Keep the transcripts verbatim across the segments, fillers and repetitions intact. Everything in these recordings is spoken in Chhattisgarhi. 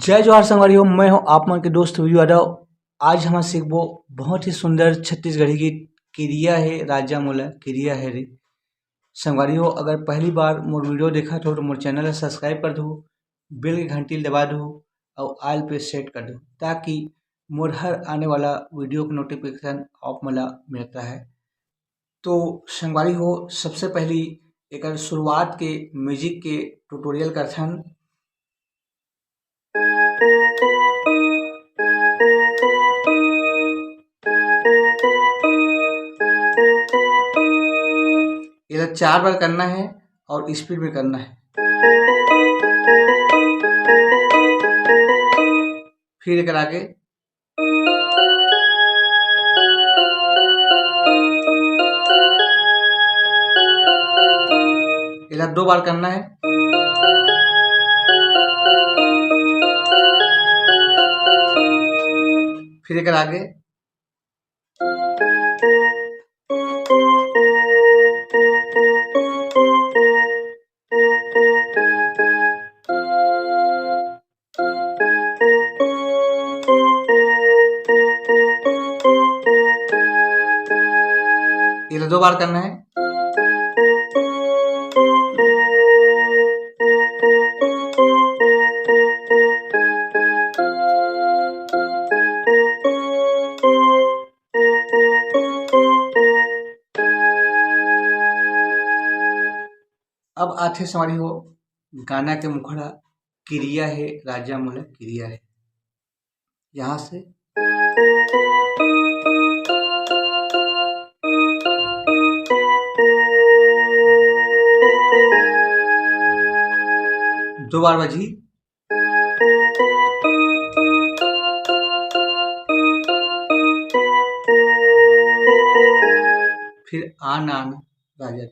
जय जोहार संगवारी हो, मैं हूं आप मन के दोस्त विजू यादव। आज हम सीखबो बहुत ही सुंदर छत्तीसगढ़ी गीत, किरिया हे राजा मोला किरिया हे रे। संगवारी हो, अगर पहली बार मोर वीडियो देखत हो तो मोर चैनल ला सब्सक्राइब कर दो, बेल के घंटी ला दबा दो और ऑल पे सेट कर दो, ताकि मोर हर आने वाला वीडियो के नोटिफिकेशन आप मन ला मिलता है। तो संगवारी हो, सबसे पहली एकर शुरुआत के म्यूजिक के ट्यूटोरियल करथन। एला चार बार करना है और स्पीड में करना है। फिर एकर आगे एला दो बार करना है। फिर एकर आगे एला दो बार करना है। अब आथे संगवारी हो गाना के मुखड़ा, किरिया हे राजा मोला किरिया हे। यहाँ से दो बार बजी। फिर आन आन राजा।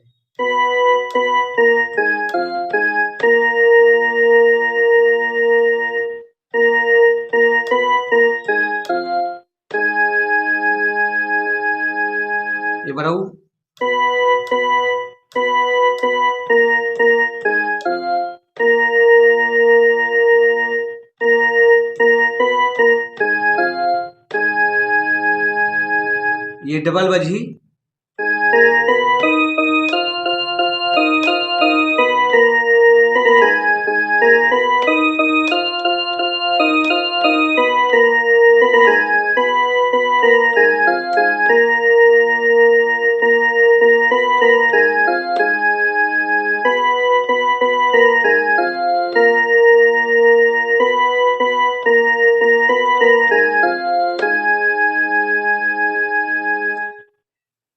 ये बराऊ। ये डबल बजही।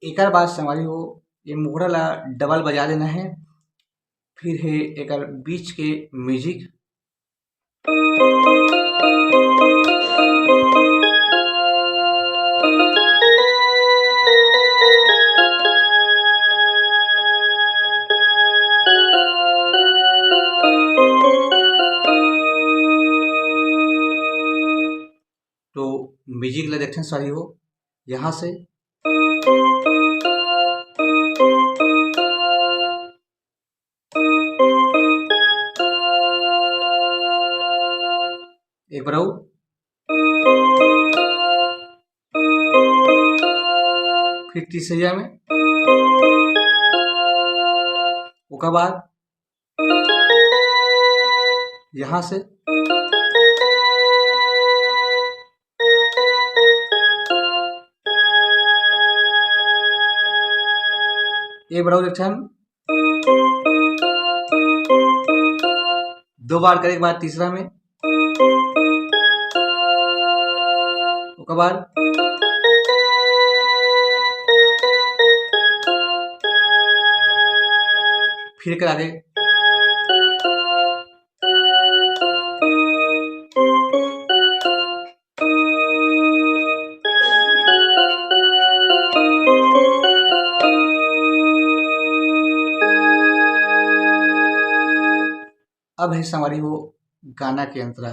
एकर बाद संगवारी हो, ये मुखड़ा ला डबल बजा देना है। फिर है एकर बीच के म्यूजिक। तो म्यूजिक ला देखते हैं संगवारी हो, यहाँ से एक बार और। फिर तीसरिया में, ओकर बाद यहाँ से एक बार और एक time। दो बार करे के बाद तीसरा में, ओकर बाद फिर एकर आगे। अब है संगवारी हो गाना के अंतरा।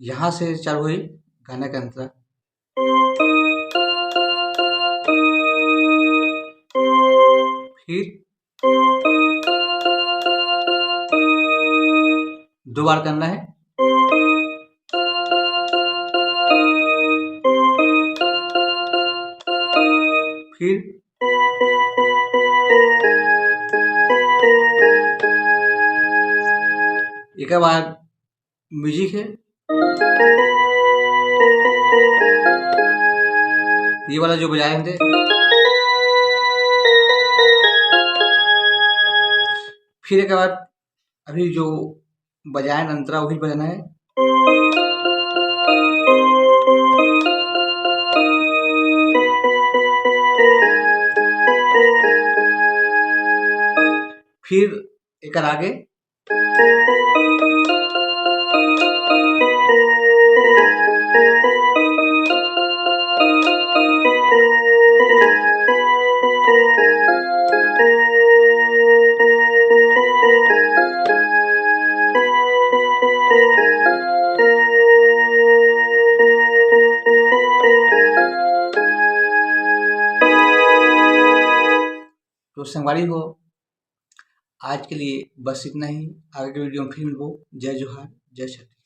यहाँ से चालू हुई गाना का अंतरा। फिर दो बार करना है। फिर एक बार म्यूजिक है, ये वाला जो बजाए थे, फिर एक बार अभी जो बजाए अंतरा वही बजाना है। फिर एक आगे। तो संगवारी हो, आज के लिए बस इतना ही। आगे के वीडियो में फिर मिलबो। जय जोहार, जय छत्तीसगढ़।